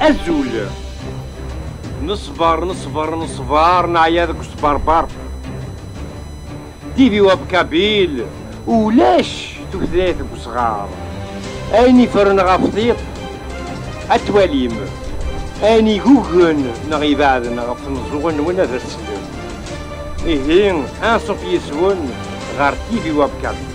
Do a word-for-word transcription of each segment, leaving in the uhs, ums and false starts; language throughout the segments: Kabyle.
Azul. Neṣber, neṣber, neṣber, neɛya deg usberber. T V Web Kabyle, ulac tutlayt deg usɣar. Ayen iffren ɣef tiṭ, ad twalim. Ayen igugen neɣ ibeɛden ɣef tmeẓẓuɣin-nwen, ad as-slem. Ihi, anṣuf yis-wen ɣer T V Web Kabyle.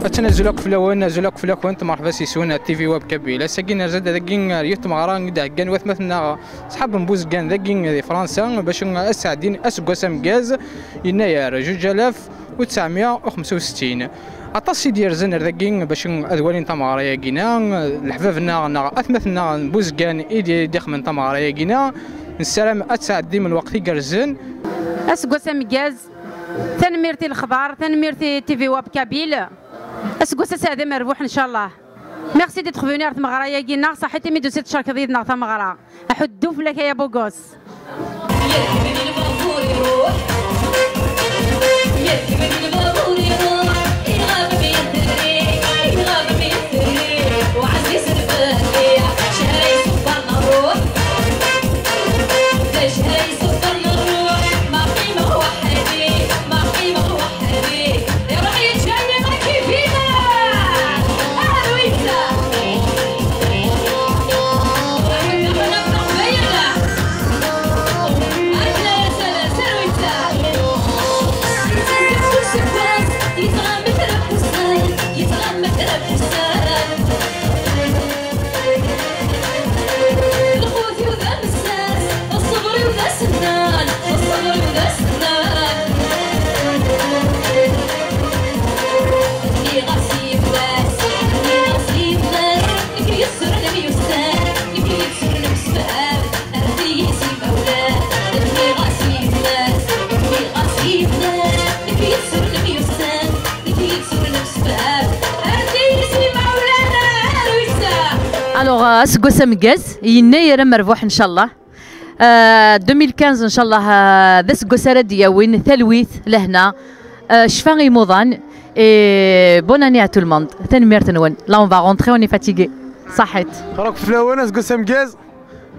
Attan, azul akk fell-awen, azul akk fell-akent, merḥba s yis-wen ar T V Web Kabyle. Ass-agi nerza-d dagi ar yiwet tmeɣra i d-heggan watmaten-nneɣ ṣḥab n Buzgan dagi di Fransa, bac ad sɛeddin aseggas ameggaz, yennayer zuǧ alaf u tesɛemya u xemsa u settin. Aṭas i d-yerzan ar dagi bac ad walin tameɣra-yagi-na, leḥbab-nneɣ neɣ atmaten-nneɣ n Buzgan i d-, i d-ixeddmen tameɣra-yagi-na. Nessaram ad tesɛeddim lweqt igerrzen. Aseggas ameggaz, tanemmirt i lexbar, tanemmirt i T V Web Kabyle. Aseggas aseɛdi amerbuḥ, ncallah. Merci d'être venu ar tmeɣra-yagi-nneɣ, saḥit imi d-tusiḍ tcerkeḍ yid-neɣ tameɣra. Aḥuddu fell-ak ay abugos. Lqut-iw d amessas, ṣṣber-iw d asennan, ṣṣber-iw d asennan. Nniɣ-as i yemma-s, nniɣ-as i yemma-s, nekk yes-s ur nemyussan, nekk yes-s ur nemsefham, rret-iyi s imawlan. Nniɣ-as i yemma-s, nniɣ-as i yemma-s, nekk yes-s ur nemyussan, nekk yes-s ur nemsefham, rret-iyi s imawlan. Ar wis-sa. Alors, euh, aseggas ameggaz, yennayer amerbuḥ, ncallah. Euh, deux mille quinze, ncallah, euh, d aseggas ara d-yawin talwit, lehna, euh, ccfa i imuḍan, et bonne année à tout le monde. Tanemmirt-nwen. Là, on va rentrer, on est fatigué. Ṣaḥit. Barak fell-awen, aseggas ameggaz.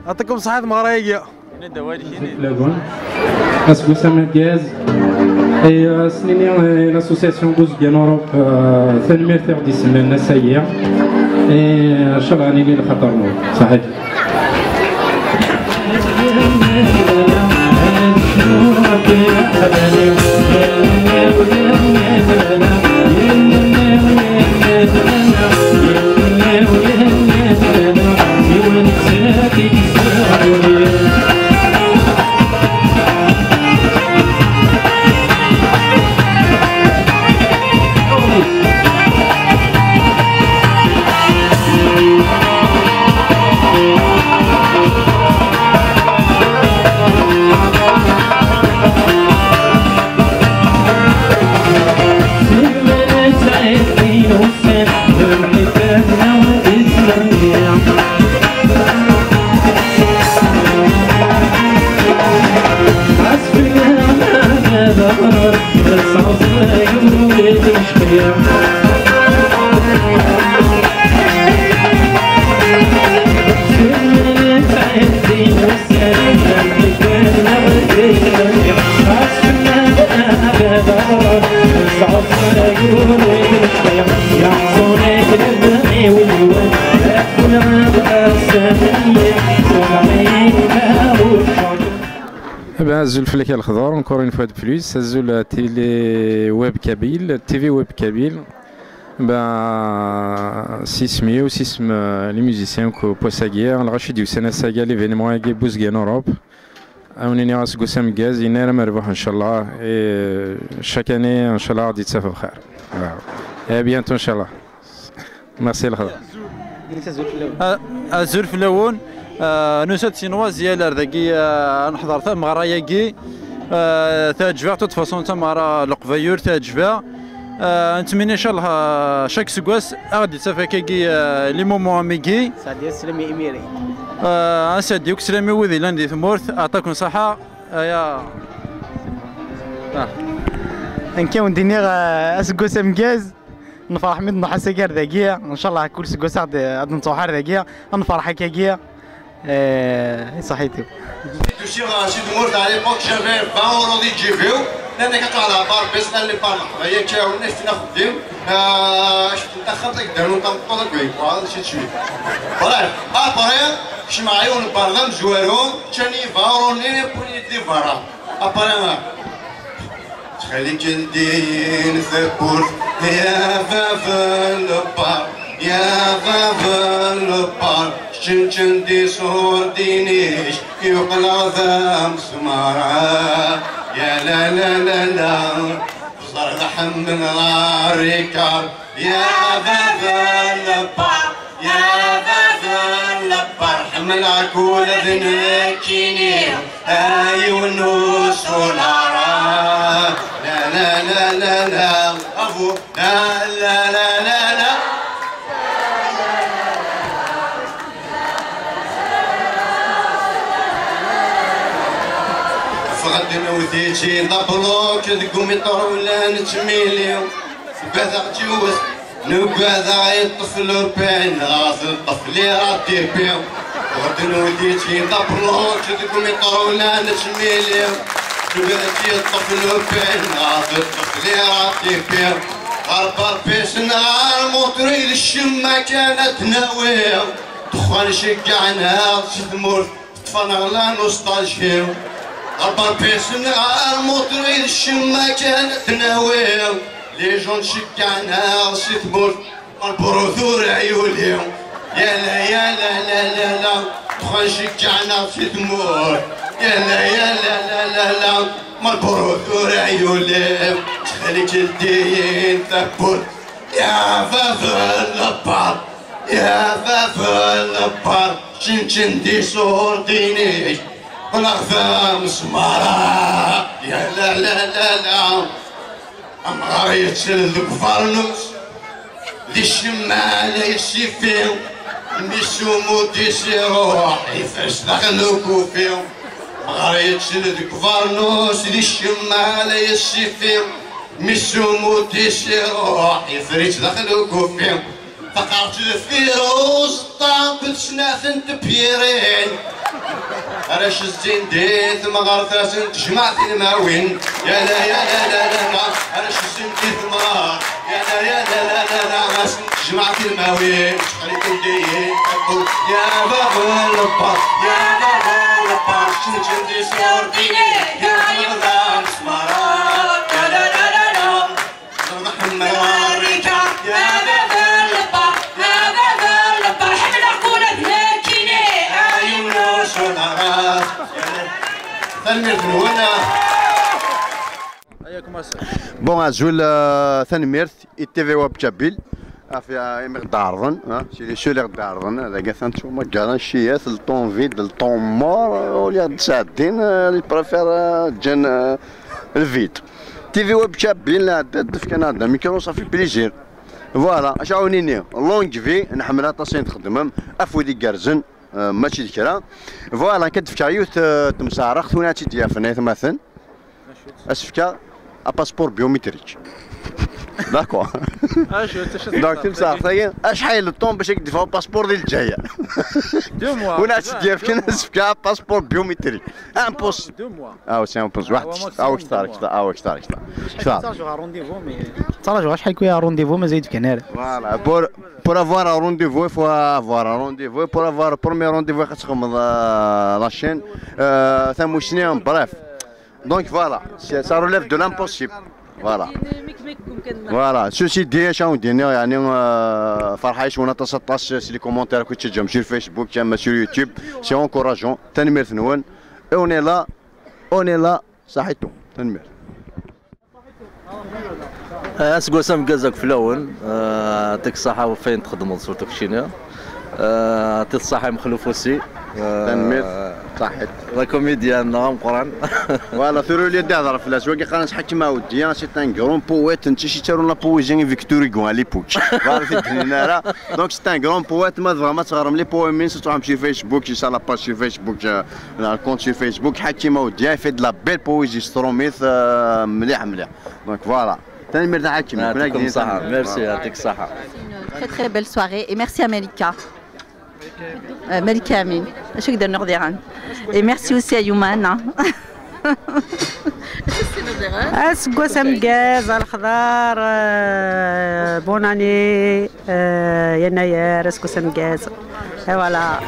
Yɛṭikum ṣṣeḥḥa, tmeɣra-yagi. Fell-awen. Aseggas ameggaz. Et, euh, s-nini, euh, l'association Buzgan Europe, euh, tanemmirt i ɣ-d-isemman ass-agi. Et, euh, ncallah, nili lxaṭer-nwen. Ṣaḥit. Eh ben, azul fell-ak a Lexḍur, encore une fois de plus, azul à Télé Web Kabyle, T V Web Kabyle. Ben, s isem-iw, s isem, euh, les musiciens n wass-agi, lɣaci d-yusan ass-agi, l'événement-agi n uzgen Europe. Ad wen-iniɣ aseggas ameggaz, yenna ara merbuḥ, inchallah. Et chaque année, inchallah, ad d-yettaf bxir. Voilà. Et à bientôt, inchallah. Merci, lxir. A-, azul fell-awen. Ah, nusa-d si Nwazi ar dagi, ah, ad neḥḍer tameɣra-agi. Ah, teɛǧeb-aɣ, de toute façon, tameɣra n Leqbayel teɛǧeb-aɣ. Ah, nettmenni, inchallah, ah, chaque seggas, ad ɣ-d-yettaf akkagi, ah, les moments amigi. Sɛeddi aslem i imiri. Ah, ad nesɛeddi akk sslam i wid yellan di tmurt. Aṭaken ṣaḥa. Aya. Ah. Nekk ad wen-d-iniɣ, ah, aseggas ameggaz. Nefreḥ mi d-nruḥ ass-agi ar dagi. Ncallah kul seggas ad, ad d-netruḥ ar dagi. Ad nefreḥ akkagi. Eh, ṣaḥit-iw. Usiɣ si tmurt à l'époque, j'avais vingt euros di ǧib-iw. Nnan-ak ad truḥ leɛbar, bes ad leqbar leqbayel, akka wen-ak-ften axeddim. Ah, cfet taxxamt ak d-rnun tameṭṭut ak yekwaɛen si tswit. Bref, après, kecmeɣ yiwen n berda amezwaru, ččan-iyi vingt euros-nni, wwin-iyi-d di berra. Après, ttxil-k, ldi-yi-n tawwurt, ya baba n lebbar, ya baba n lebbar, ččenčen di ṣurdin-ik, yuqleɣ d amesmar. Ya la la la la, ẓer lḥemmel ɣer Ricard, ya baba n lebbar, ya baba n lebbar, ḥemmleɣ-k ula d nekkini. A yiwen n usular. La la la la la. Bravo. La la la la la. Ffeɣ-d newwet-itt-id abluk deg umiṭru la nettmili. Tebɛet aɣ-tt-iwet. Nugad ad yeṭṭef lupin, ad teṭṭef li R A T P. Ɣer d newwet-itt-id abluk deg umiṭru la nettmili. Nugad ad yeṭṭef lupin, ad teṭṭef li R A T P. Ɣer Barbis neɣ ɣer Montréal, ccemma kan ad t-nawi. Ddexxan ceggɛen-aɣ si tmurt. Teṭṭef-aneɣ la nostalgie. Ɣer Barbis neɣ ɣer Montréal, ccemma kan ad t-nawi. Les gens ceggɛen-aɣ si tmurt. Marlboro tura yuli. Ya la, ya la, la, la, la. Ddexxan ceggɛen-aɣ si tmurt. Ya la, ya la, la, la, la. Marlboro tura yuli. Ttxil-k, ldi-yi-n tawwurt. Ya baba n lebbar, ya baba n lebbar, ččenčen di ṣurdin-ik, qqleɣ d amesmar. Ya la la la la. Amɣar yettel deg ubernus, di ccemma la yessifi, mi s umudis iruḥ, ifres daxel ukufi. Amɣar yettel deg ubernus, di ccemma la yessifi, mi s umudis iruḥ, ifres daxel ukufi. Taqerrt deffir uẓeṭṭa, d snat n tebyirin. Arrac zzin di temɣert, asen tejmeɛ tilmawin. Ya la, ya la, la, la, la. Arrac zzin di temɣert. Ya la, ya la, la, la, la. Asen tejmeɛ tilmawin. Ttxil-k, ldi-yi-n tawwurt. Ya baba n lebbar, ya baba n lebbar. Ččenčen di ṣurdin-ik, ya baba n lebbar. Ya la, la, la, la. Tanemmirt-nwen. Bon, azul, euh, tanemmirt i T V Web Kabyle ɣef, euh, imi ɣ-d-ɛerḍen, ah, c'est les seuls i ɣ-d-ɛerḍen, dagi atan ttwamagaren cciyat, le temps vide, le temps mort, euh, ur ɣ-d-sɛeddin, euh, ils préfèrent, euh, ǧǧan, euh, le vide. T V Web Kabyle, la d-, d-fkan-aɣ-d amikru, ça fait plaisir. Voilà, acu ara wen-nini, longue vie, nḥemmel aṭas ayen txeddmem, afud igerrzen, euh, mačči d kra. Voilà, nekk ad d-fkeɣ yiwet, euh, temseɛreqt, win ara tt-id-yafen, ay atmaten, ad s-fkeɣ apaspur biométrique. D'accord. Donc, timseɛrqt-agi, acḥal le temps باش يدفعوا passeport ديال الجاية؟ Deux mois. ولا تدير كان نسفكها passeport biométrique. Impossible. Deux mois. Ah, c'est impossible. واحد، هو maximum. Ah, أكثر، deux mois. أكثر، آه، أكثر، أكثر. أكثر. ترجعوا rendez-vous، mais ترجعوا شحال كوي rendez-vous مازال كان. Voilà. Pour, pour avoir un rendez-vous, il faut avoir un rendez-vous. Pour avoir le premier rendez-vous, خاص تخمم، آه، la chaîne. آه، ثم وشني، bref. Donc voilà, c'est, ça relève de l'impossible. Voilà. Voilà, ceci dit, اش غندير يعني، آه، فرحة شونا تسطاس سي les commentaires كنت تجمع sur Facebook، تجمع sur YouTube، c'est encourageant. تنميرت نون. Et on est là, on est là. صحيتو. تنميرت. آه، اسكو سام كازاك فلاون، آه، يعطيك الصحة وفين تخدموا surtout كشينيا. آه، يعطيك الصحة مخلوف aussi. آه، تنميرت. صحيت. La comédienne، نعم، قران. Voilà، ثورو لي دي هضر فلاس، واقي قران شحال كيما ودي، c'est un grand poète، انت شي تارون la poésie Victor Hugo à l'époque. Voilà، في الدنيا راه. Donc c'est un grand poète، ما تبغى ما تغرم les poèmes، mais تروح تمشي Facebook، c'est ça la page sur Facebook، آه، le compte sur Facebook، حكيم ودي، il fait de la belle poésie، ستروميث، آه، مليح مليح. Donc voilà. تنميرت حكيم، يعطيكم الصحة. Merci، يعطيك الصحة. Une très très belle soirée et merci à Malika. آه، ملك كامل. اش يقدر نغدي عن؟ Et merci aussi à Youmane. اسكواس امكاز الخضار، آه، bonne année، آه، يناير، اسكواس امكاز. Et voilà.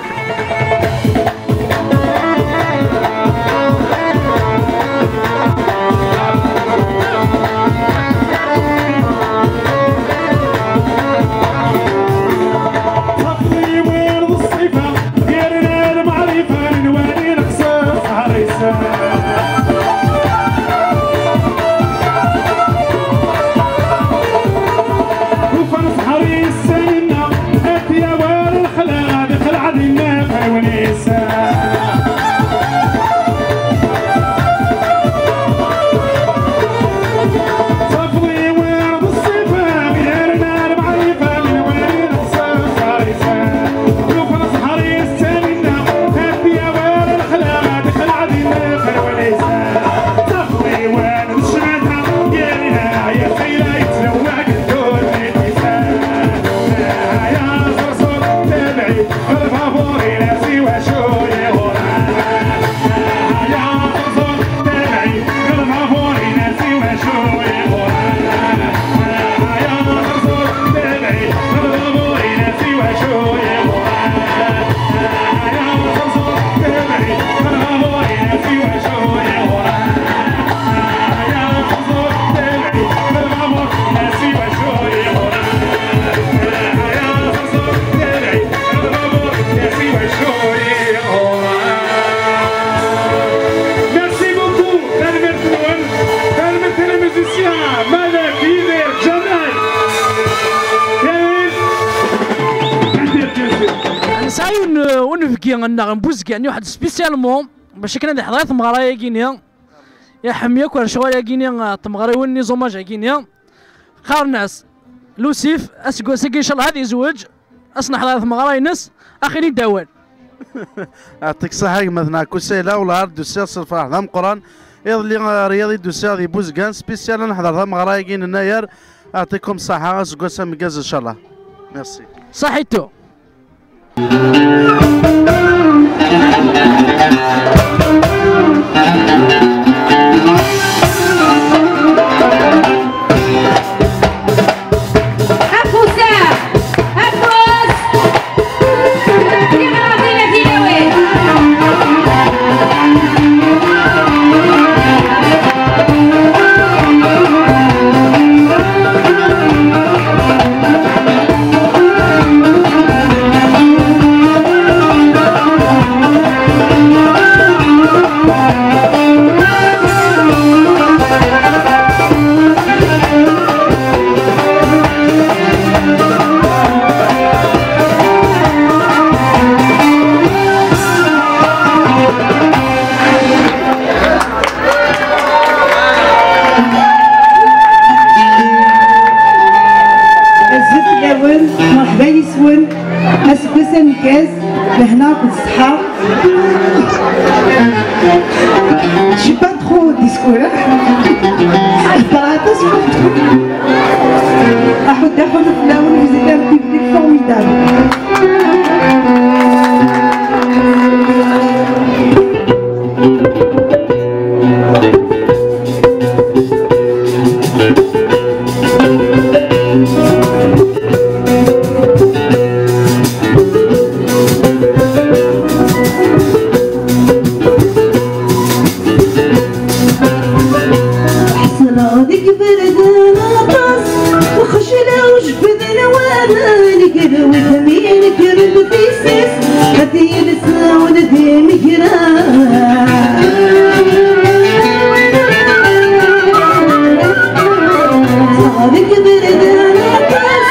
Merci beaucoup. Tanemmirt-nwen. Tanemmirt i les musiciens, Malek, Yidir, Ǧamal. Yamin. Nesɛa yiwen, uh, unebgi-nneɣ n Buzgan, yuḥ-d spécialement bac akken ad iḥḍer i tmeɣra-agi-ni. Iḥemmel akk ar ccɣel-agi-ni, uh, tmeɣriwin n iẓumaj-agi-ni. Qqaren-as Lusif, aseggas-agi, ncallah, ad yezweǧ, ad s-neḥḍer i tmeɣra-ines, axini-d awal. Yeɛṭik ṣṣeḥḥa a gma-tneɣ Kusayla, wellah ar d-usiɣ s lferḥ d ameqqran. Iḍelli, uh, ar yiḍ i d-usiɣ di Buzgan, spécial ad neḥḍer tameɣra-agi n Yennayer. Yeɛṭikum ṣṣeḥḥa, aseggas ameggaz, ncallah. Merci. Ṣaḥitu. Azul fell-awen, merḥba yes-wen. Aseggas ameggaz, lehna akked ṣṣeḥḥa. Je suis pas trop discours, hein. Hḍeṛ aṭas. Aḥuddu aḥunnu fell-awen, vous êtes un public formidable. Ḥeṣleɣ deg iberdan aṭas, lxecla ujbed n waman, gar wudem yenegren d tissas, ad yilsawen d imegran. Ḥeṣleɣ deg iberdan aṭas,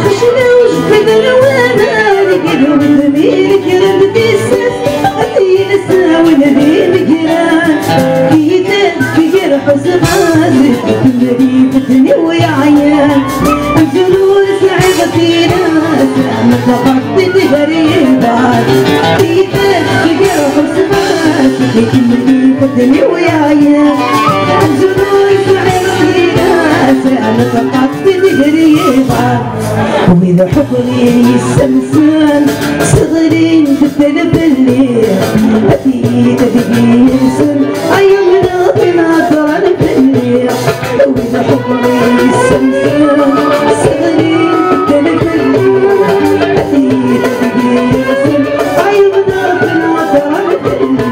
lxecla ujbed n waman, gar wudem yenegren d tissas, ad yilsawen d imegran. Yid-k gar ḥusɣan, temri bedden-iw yeɛyan. Amzun ur sɛiɣ tira, ma taqaṭ-it gar yiḍan. Yid-k gar ḥusɣan, temri bedden-iw yeɛyan. Amzun ur sɛiɣ tira, ma taqaṭ-it gar yiḍan. Wid ḥuqlen yessemsen, sseɣlin beddel fell-i, ad iyi-d-deg-sen, ay amneɣ tin heddren fell-i. Wid ḥuqlen yessemsen, sseɣlin beddel fell-i, ad iyi-d-deg-sen, ay amneɣ tin heddren fell-i.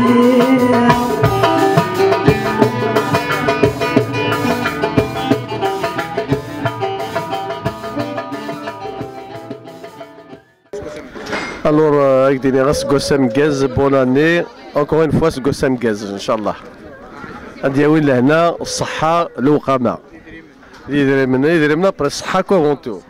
Alors, euh, ad k-d-iniɣ aseggas ameggaz, bonne année, encore une fois aseggas ameggaz, ncallah. Ad d-yawi lehna, ṣṣeḥḥa, lewqama. D idrimen, idrimen après ṣṣeḥḥa akk avant tout.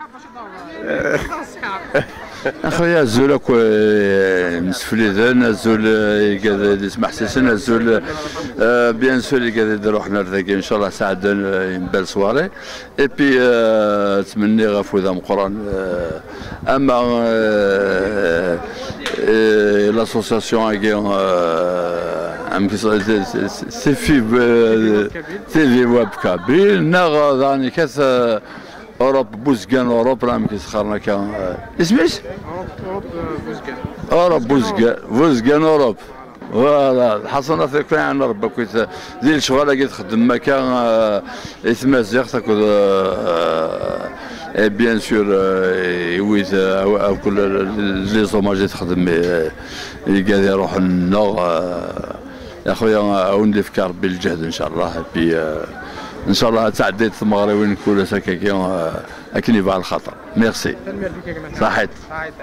Axi azul akk, eh, imsefliden, azul, eh, igad d ismeḥsisen, azul, eh, bien sûr igad i d-iruḥen ar dagi, ncallah sɛeddan, eh, une belle soirée. Et puis, euh, ttmenniɣ afud ameqqran, euh, ama, euh, euh, l'association-agi, euh, amek s-, s-, s-, T V, euh, T V Web Kabyle, neɣ daɣen kat, euh, Europe, Buzgan Europe, neɣ amek i s-qqaren akka, euh, isem-is? Europe, Europe, euh, Buzgan. Europe, Buzgan, Buzgan Europe. Voilà, lḥaṣanat akk iɛen Rebbi akkit di lecɣal-agi txeddem akka, euh, i tmaziɣt akked, euh, et bien sûr, euh, i wid, euh, akk les hommages i txeddem, euh, igad iruḥen nneɣ, euh, a xuya, euh, a wen-d-ifk Rebbi lǧehd, ncallah, et puis, euh, ncallah ad tɛeddi tmeɣriwin kul ass akkagi, euh, akken yebɣa lxaṭer. Merci. Tanemmirt-ik a gma. Ṣaḥit. Ṣaḥit.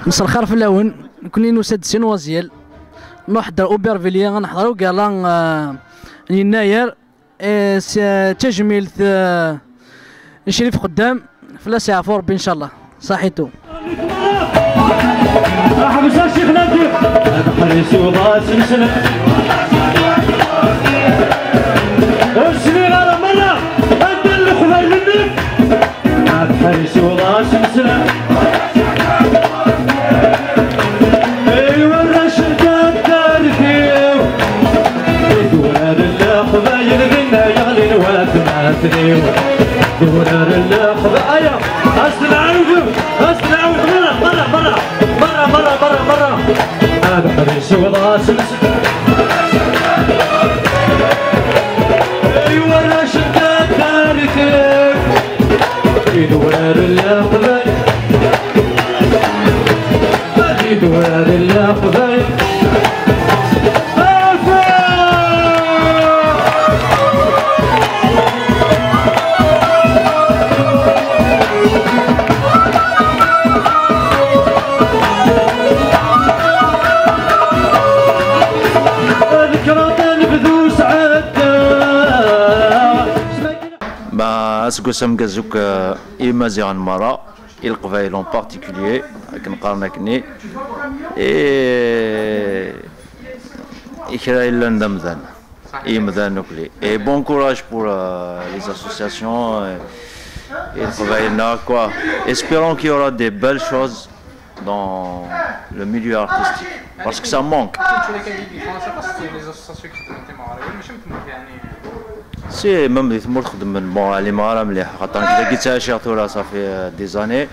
Mselxir fell-awen, nekkni nusa-d si Noisy-le-Sec, nruḥ-d ar Aubervilliers, ad neḥḍer i ugala, eh, n Yennayer, eh, s, eh, tajmilt, eh, n Crif Xeddam, fell-as yeɛfu Rebbi, ncallah. Ṣaḥitu. Ḥbes a Ccix Nadir. Ad ḥris uḍas-nsen. Ur sliɣ ara merra. Anda lexdayel-nni? Ad ḥris uḍas-nsen. Ay warrac n taddart-iw, i d-uraren leqbayel dinna yeɣlin watmaten-iw. Durar n lexba, aya, as-d lɛawdem, as-d lɛawdem, merra, merra, merra, merra, merra, merra, merra. Ad ḥrisuɣ ɣas. Ay warrac n taddart, idurar n leqbayel, idurar n leqbayel. Ba, aseggas ameggaz akk, eh, i Imaziɣen merra, i Leqbayel en particulier, akken qqaren akkenni, i, i kra yellan d amdan, i yemdanen akk. Et bon courage pour, euh, les associations, euh, et Leqbayel-nneɣ, quoi. Espérons qu'il y aura des belles choses dans le milieu artistique, parce que ça manque. Toutes les qualités, enfin, c'est pas si les associations qui sont démarrées, mais je me dis, يعني, Si, même di tmurt xeddmen, bon, ɛlimeɣ ara mliḥ, xaṭer nekk dagi ttɛiceɣ tura, ça fait, euh, des années.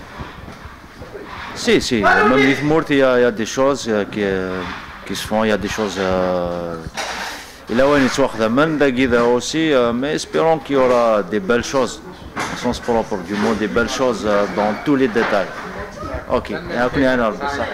Si, si, même di tmurt, il y a, il y a des choses, euh, qui, euh, qui se font, il y a des choses, euh, il y a des choses yettwaxdamen, dagi da aussi, euh, mais espérons qu'il y aura des belles choses, au sens propre du mot, des belles choses, euh, dans tous les détails. Ok, et à plus, Arnaud, ça.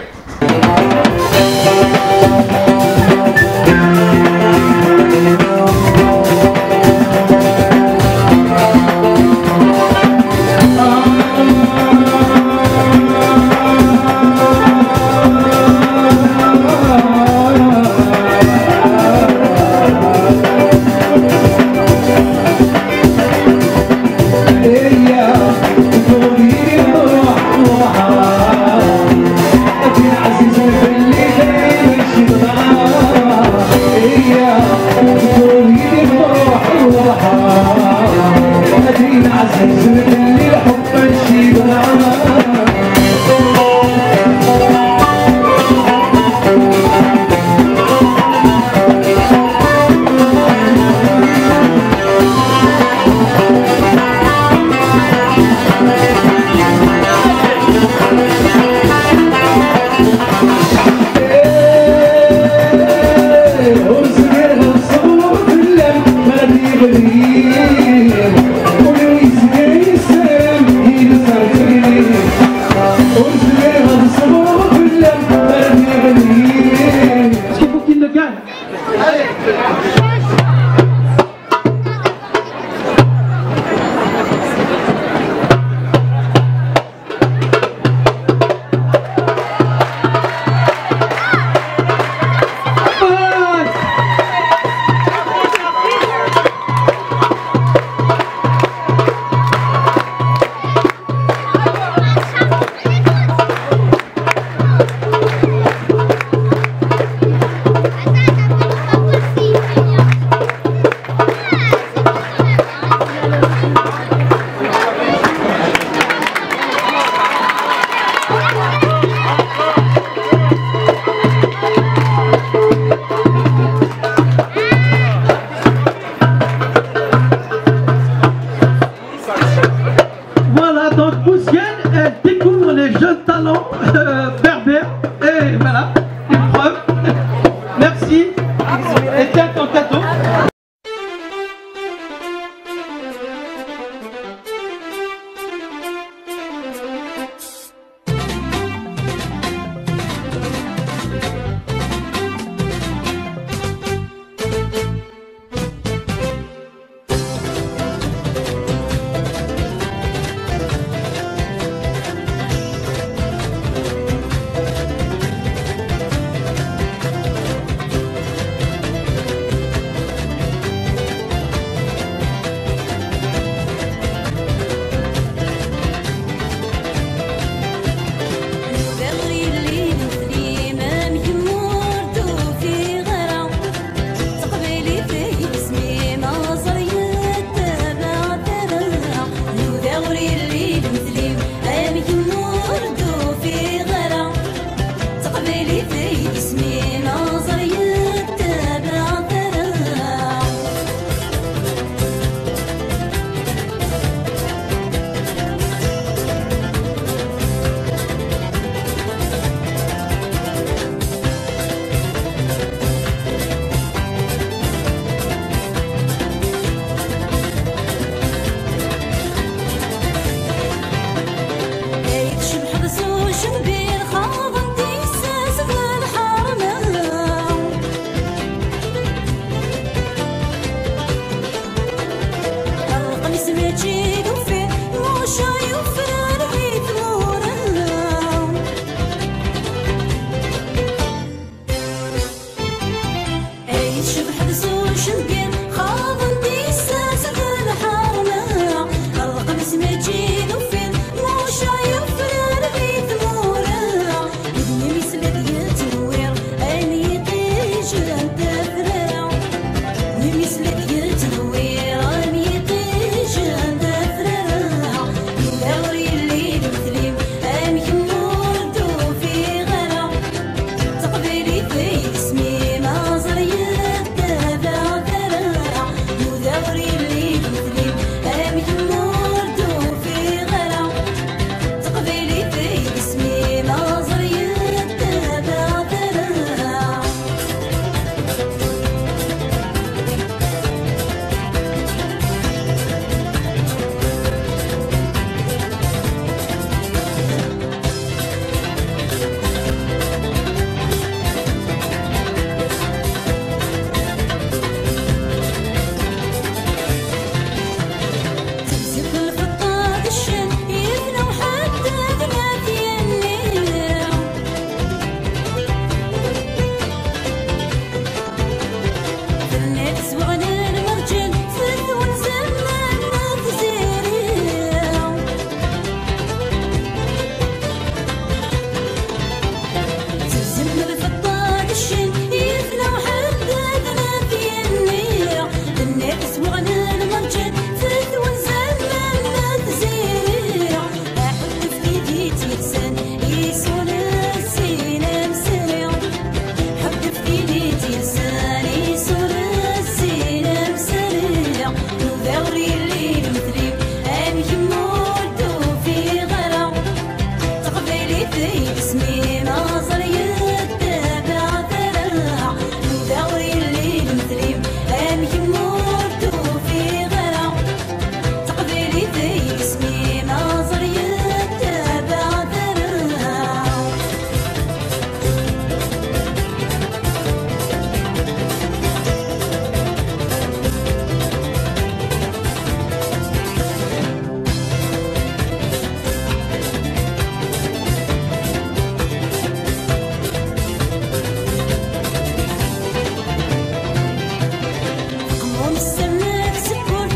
Semmef seg wur,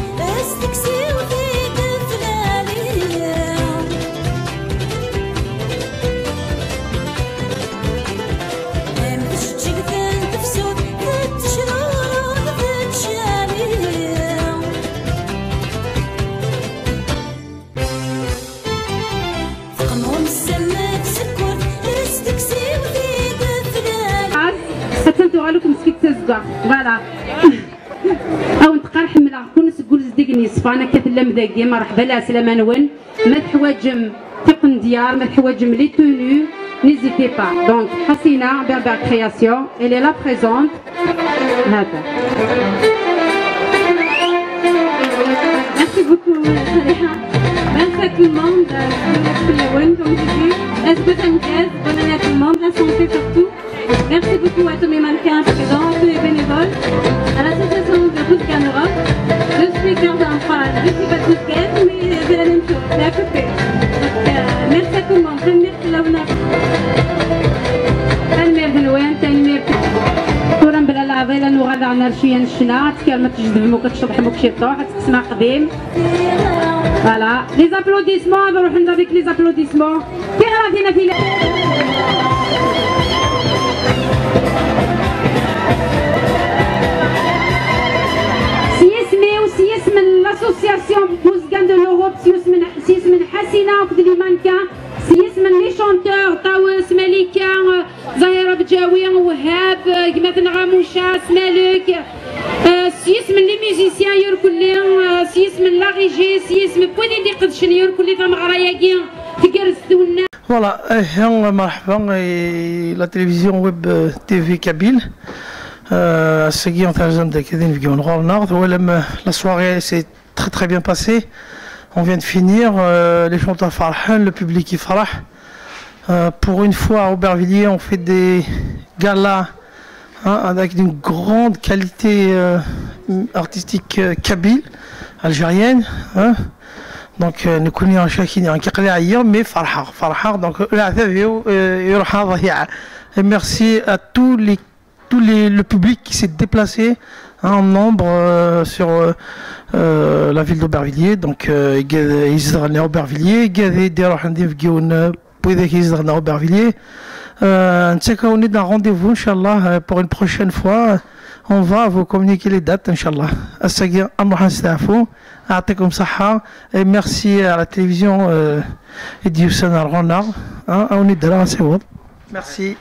s teksiwt i d-tlali. Am tjeǧǧigt n tefsut, tettecrurud, tettcali. Teqmum semmef seg wur, s teksiwt i d-tlali. Attan tuɣal akk meskint tazeggaɣt. Voilà. Ad wen-teqqar ḥemmleɣ-ken seg wul zeddigen yeṣfan, akka tellam dagi, merḥba, lɛeslama-nwen. Ma teḥwaǧem tiqendyar, ma teḥwaǧem les tenues, n'hésitez pas. Donc, Hassina Berbère Création, elle est là présente. Hada. Merci beaucoup, Saliha. Merci à tout le monde, euh, pour le, comme je dis. Est-ce que ça me plaît ? Bonne année à tout le monde, la santé surtout. Merci beaucoup à tous mes mannequins présents, à tous les bénévoles, à l'association de Bouzgane Europe. Je suis garde d'enfants, je suis pas Bouzgane, mais c'est la même chose, c'est à côté. Donc, euh, merci à tout le monde, merci Launa. Tanemmirt-nwen, tanemmirt. Tura mebla leɛḍil ad nuɣal daɣen ar cwiya n ccna, ad tekker ma tjezdem akk ad tceḍḥem akk ciṭuḥ, ad tekkes ma qdim. Voilà, les applaudissements, ad ruḥen avec les applaudissements. Tiɣratin a tili. S yisem-iw, s yisem n l'association Bouzgane de l'Europe, s yisem n, s yisem n Hassina akked les mannequins, s yisem n les chanteurs, Tawes, Malika, Zahira Bjawi, Wahab, gma-tneɣ Amuca, Smalek, euh, s yisem n les musiciens irkelli, euh, s yisem n la régie, s yisem n wid i d-iqedcen irkelli tameɣra-agi, tgerrez twenna. Voilà, eh, eh, merḥba, eh, la télévision web, euh, T V Kabyle. Euh, ass-agi terzam-d akka d inebgiwen ɣur-neɣ, twalam, euh, la soirée, c'est très, très bien passé. On vient de finir, euh, les chanteurs فرحان, le public يفرح. Euh, pour une fois à Aubervilliers, on fait des galas, hein, avec une grande qualité, euh, artistique, euh, kabyle, algérienne, hein. Donc, euh, نكون شاكين، يعني، كيقلع عليا، mais فرحة، فرحة. Donc، العتاب يو-، آه، يروح هذا هي. Et merci à tous les, tous les, le public qui s'est déplacé, hein, en nombre, euh, sur, euh, euh, la ville d'Aubervilliers. Donc, euh, يزدغن Aubervilliers, يروح ندير في جون، euh, وإذا كيزدغن Aubervilliers. Euh, نتساكاو ندير rendez-vous إن شاء الله, euh, pour une prochaine fois. On va vous communiquer les dates إن شاء الله. الساقي نروح نستعفو. يعطيكم الصحة. Et merci à la télévision, euh, Idiusan Argona. Hein, on est de là, c'est bon. Merci.